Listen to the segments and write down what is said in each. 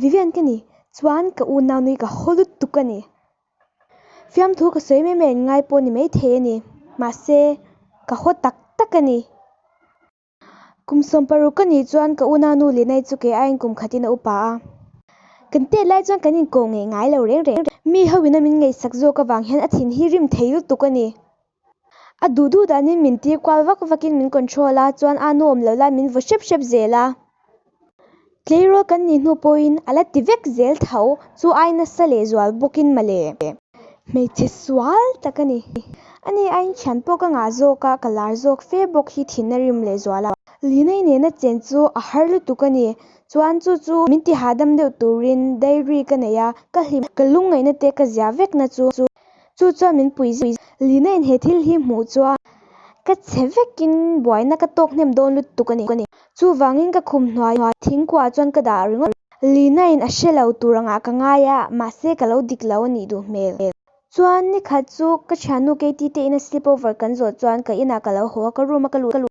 Vivian ka ni, chuan ka unau nui ka haw lutuk a ni. Fiamthu ka sawi mai mai an ngai pawh ni maithei a ni, mahse ka haw tak tak a ni. Kum 16 ka nih chuan ka unau nu Linai chu kei aiin kum khatin a upa a. Kan tet lai chuan kan inkoh ngeih ngai lo reng reng. Mi ho ina min ngaihsak zawk avang hian a thin hi rim thei lutuk a ni. A duh duh danin min tir kual vak vakin min control a, chuan a nu awm lo lai min vaw hrep hrep zel a. Tleirawl kan nih hnu pawhin a la ti vek zel tho, chu ai nasa leh zual bawkin mawle. Hmeichhe sual tak a ni. Ani aiin thian pawh ka ngah zawk a, ka lar zawk fe bawk hi thin a rim leh zual a. Linei nena chen chu a har lutuk a ni. Chuan chu chu min ti hahdam deuh turin diary ka nei a, ka hlim, ka lungngaihna te ka zia vekna chu. Chu chuan min pui zui. Lina-in he thil hi hmuh chuan ka chhe vekin buaina ka tawk hnem dawn lutuk a ni. Chuvangin ka khum hnuai thingkuah chuan ka dah ringawt. Lina-in a hre lo tur angah ka ngai a, mahse ka lo dik lo a nih duh hmel. Chuan nikhat chu ka thiannu Katie te ina sleep over kan zawh chuan ka inah ka lo haw a, ka room a ka luh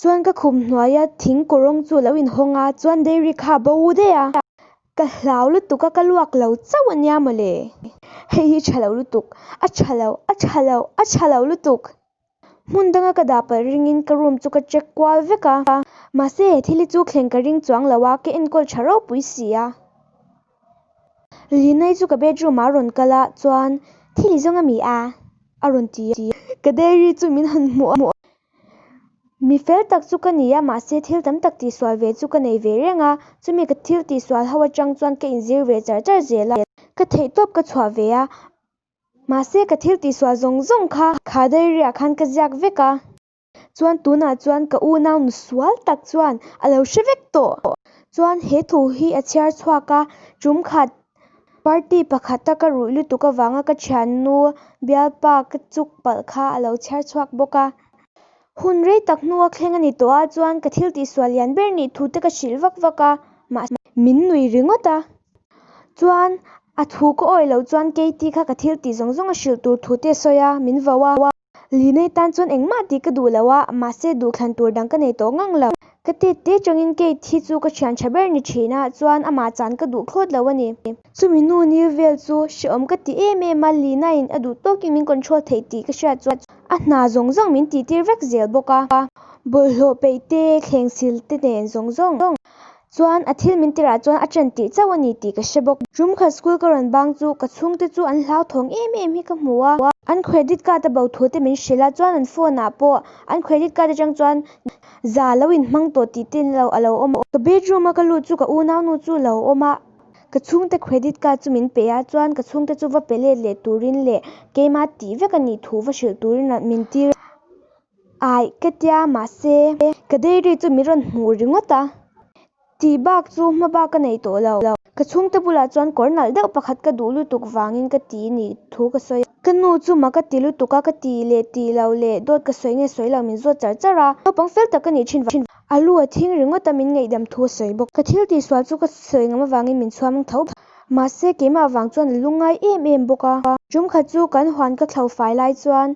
chuan ka khum hnuaia thing kawrawng chu a lo inhawng a, chuan dairy kha a bo daih a. Ka hlau lutuk a, ka luak lo chauh a nia mawle. Hei hi tha lo lutuk, a tha lo, a tha lo, a tha lo lutuk. Hmun danga ka dah palh ringin ka room chu ka check kual vek a. Mahse he thil hi chu thleng ka ring chuang lo a, ka enkawl tha ropui si a. Linai chu ka bedroom ah a rawn kal a, chuan thil i zawng a mi a? a rawn ti a. Ka diary chu min han hmuh a. Mi fel tak chu ka ni a, mahse thil tam tak tihsual ve chu ka nei ve reng a, chumi ka thil tihsual ho atang chuan ka inzir ve char char zel a, ka theihtawp ka chhuah ve a, mahse ka thil tihsual zawng zawng kha kha diary ah khan ka ziak vek a, chuan tunah chuan ka unau nu sual tak chuan a lo hre vek tawh, chuan he thu hi a chhiar chhuak a, tum khat party pakhat a ka ruih lutuk avanga ka thiannu bialpa ka chuk palh kha a lo chhiar chhuak bawk a. Hun rei tak hnua thleng a ni tawh a, chuan ka thil tihsual lian ber nih thu te ka hrilh vak vak a, mahse min nui ringawt a. Chuan a thu ka awih loh chuan Katie kha ka thil tih zawng zawng a hrilh tur thu te a sawi a, min vau a. Linei tan chuan engmah tih ka duh lo a, mahse duhthlan tur dang ka nei tawh ngang lo. Ka tet te changin Kate hi chu ka thian tha ber ni thin a, chuan amah chan ka duh thlawt lo a ni. Chumi nu nil vel chu hreawm ka ti em em a, Lina-in a duh tawkin min control theih tih ka hriat chuan a hna zawng zawng min tih tir vek zel bawk a. Bawlhhlawh peih te, thleng sil te nen zawng zawng. Chuan a thil min tirah chuan a ṭan tih chauh a ni tih ka hre bawk. Rum khat school ka rawn bang chu ka chhungte chu an hlauthawng em em hi ka hmu a. An credit card a bo thu te min hrilh a, chuan an phone ah pawh an credit card atang chuan za lo inhmang tawh tih te lo a lo awm a. Ka bedroom a ka lut chu ka unaunu chu lo awm a, ka chhungte credit card chu min pe a, chuan ka chhungte chu va pe let leh turin leh keimah tih vek a nih thu va hrilh turin min tir a. Aih ka tia mahse ka diary chu min rawn hmuh ringawt a, tih bak chu hma bak ka nei tawh lo. Ka chhungte bulah chuan kawr nalh deuh pakhat ka duh lutuk vangin ka ti nih thu ka sawi a. Ka nu chu ma ka ti lutuk a, ka ti leh ti lo leh dawt ka sawi nge sawi lo min zawt char char a, naupang fel tak ka nih thin vang. A lu a thing ringawt a min ngaihdam thu a sawi bawk. Ka thil tihsual chu ka sawi ngam avangin min chhuam tho. Mahse keimah vang chuan a lungngai em em bawk a. Tum khat chu kan huan ka thlo fai lai chuan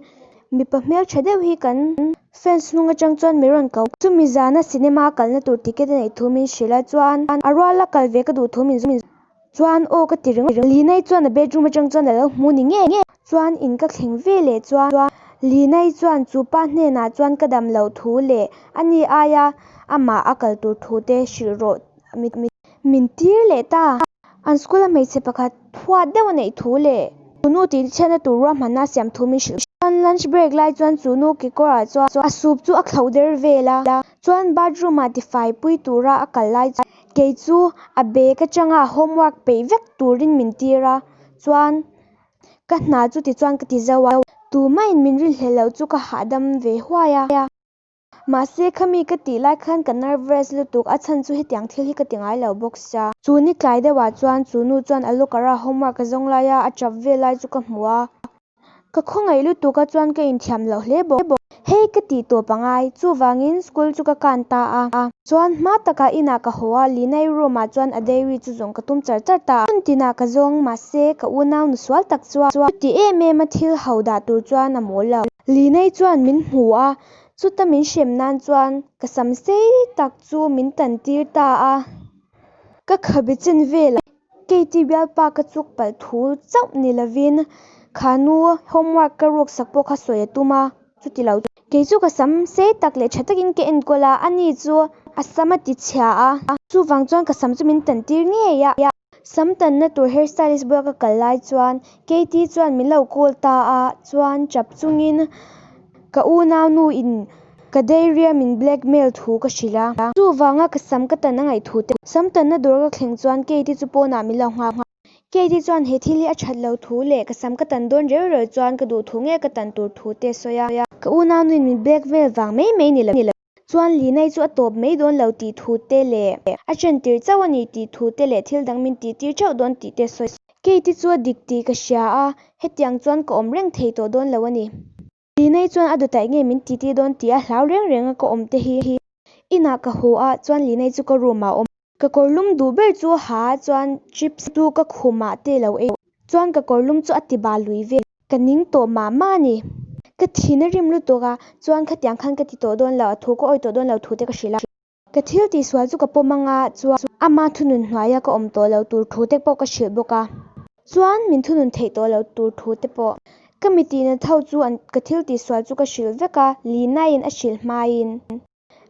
Mipa hmel tha deuh hi kan fence hnung atang chuan mi rawn ko. Chumi zana cinema kalna tur ticket a neih thu min hrilh a, chuan a ruala kal ve ka duh thu min zawt. Chuan aw ka ti ringawt. Linai chuan a bedroom atang chuan a lo hmu ni ngei ngei. Chuan in ka thleng ve leh chuan Linai chuan chu pa hnenah chuan ka dam loh thu leh ani aia amah a kal tur thu te hrilh rawh min tir leh ta. An school a hmeichhe pakhat huat deuh a neih thu leh chu nu tih chhiatna tur ruahmanna a siam thu min hrilh. Chuan lunch break lai chuan chu nu kekawr ah chuan a soup chu a khloh der vel a, chuan bathroom ah tifai pui tura a kal lai chuan kei chu a bag atanga homework peih vek turin min tir a, chuan ka hna chu tichuan ka ti zo a, tumah in min rinhlelh loh chu ka hahdam ve huai a. Mahse khami ka tih lai khan ka nervous lutuk, a chhan chu hetiang thil hi ka ti ngai lo bawk sia. Chu ni tlai deuhah chuan chu nu chuan a locker a homework a zawng lai a, a tap vel lai chu ka hmu a. Ka khawngaih lutuk a chuan ka inthiam loh hle bawk. Hei ka tih tawp a ngai, chuvangin school chu ka kan ta a. Chuan hma takah inah ka haw a, Linai room ah chuan a diary chu zawng ka tum char char ta a. Hmun tinah ka zawng, mahse ka unau nu sual tak chuan chuti em em a thil ho dah tur chuan a mawl lo. Linai chuan min hmu a, Chuta min hrem nan chuan ka sam sei tak chu min tan tir ta a, ka khabe chen vel a. Katie bialpa ka chuk palh thu chauh ni lovin khanu homework ka ruk sak pawh kha sawi a tum a, chuti lo chu. Kei chu ka sam sei tak leh tha takin ka enkawl a, ani chu a sam a ti chhia a, chuvang chuan ka sam chu min tan tir ngei a. Sam tanna tur hair stylist bula ka kal lai chuan Katie chuan min lo call ta a, chuan chap chungin ka unaunu in ka diary a min blackmail thu ka hrilh a. Chuvanga ka sam ka tan a ngaih thu te. Sam tanna dawr ka thleng chuan Katie chu pawnah min lo nghak. Katie chuan he thil hi a that lo thu leh ka sam ka tan dawn reu reu chuan ka duh thu nge ka tan tur thu te a sawi a. Ka unaunu in min blackmail vang mai mai ni lo. Chuan Linai chu a tawp mai dawn lo tih thu te leh a chen tir chauh a ni tih thu te leh thil dang min tih tir chauh dawn tih te a sawi. Katie chu a dik tih ka hria a, hetiang chuan ka awm reng thei tawh dawn lo a ni. Linai chuan a dawtaih nge min titi dawn tih a hlau reng reng a ka awm te hi. Inah ka haw a, chuan Linai chu ka room ah a awm. Ka kawrlum duh ber chu ha chuan chips chu ka khumah te lo ei chuan ka kawrlum chu a ti bal lui vel. Ka ning tawh mah mah a ni. Ka thin a rim lutuk a, chuan khatiang khan ka ti tawh dawn lo, a thu ka awih tawh dawn lo thu te ka hrilh a. Ka thil tihsual chu ka pawm anga chuan ama thunun hnuaia ka awm tawh lo tur thu te pawh ka hrilh bawk a. Chuan min thunun theih tawh lo tur thu te pawh. Ka mi tihna tho chu ka thil tihsual chu ka hrilh vek a, Lina-in a hrilh hmain.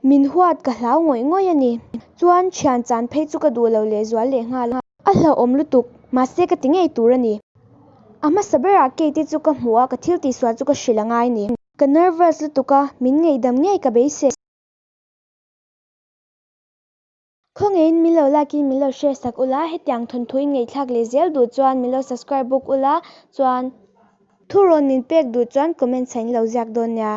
Min huat ka hlau ngawih ngawih a ni. Chuan thian chan phei chu ka duh lo lehzual leh nghal a. A hlauhawm lutuk, mahse ka ti ngei tur a ni. A hmasa berah Kate-i chu ka hmu a, ka thil tihsual chu ka hrilh a ngai ni. Ka nervous lutuk a, min ngeihdam ngei ka beisei. Khawngeiin min lo like in min lo share sak ula, hetiang thawnthu in ngaihthlak leh zel duh chuan min lo subscribe bawk ula, chuan thurawn min pek duh chuan comment chhain lo ziak dawn nia.